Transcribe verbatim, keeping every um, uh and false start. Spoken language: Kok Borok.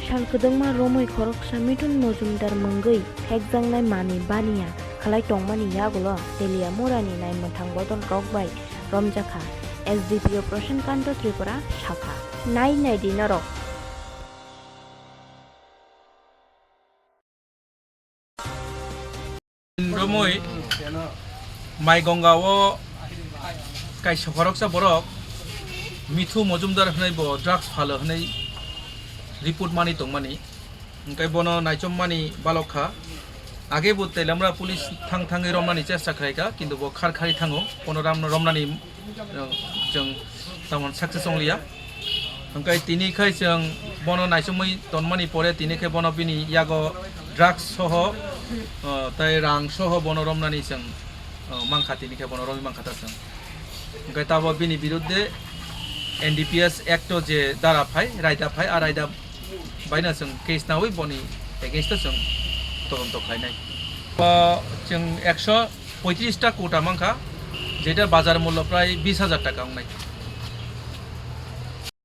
Sal kwdwngma romwi khoroksa Mithun Mojumdar mwngwi phekjaknai manwi baniya khlai tongmani yagulo Teliamurani naimwthang bodol rok bai romjakha, S D P O Prashankanto Tripura sakha. Nai naidi norok. Romwi Maigonga o kaisa khoroksa borok Mithu Mojumdar hwnwi bo drugs phalo hwnwi report mani tongmani. Hwnkhe bono naichom mani balok kha. Age bo Teliamura police thang thangwi romnani chesta khlai kha, kintu bo khar khari thango, bono ram-, romnani chwng tamon success wngliya. Hwnkhe tini khai chwng bono naisingwi tonmani pore tini khai bono bini yago drugs soho, uh, tei rang soho bono romnani chwng, uh, mankha, tini khai bono romwi mankha ta chwng. Hwnkhe tabo bini biruddhe N D P S Act o je dara phai, raida phai, a raida baino chwng case nawi boni against o chwng todonto khlainai. O chwng ekso poitris ta kota mankha, jeta bazar mullo prai bis hajar taka wngnai.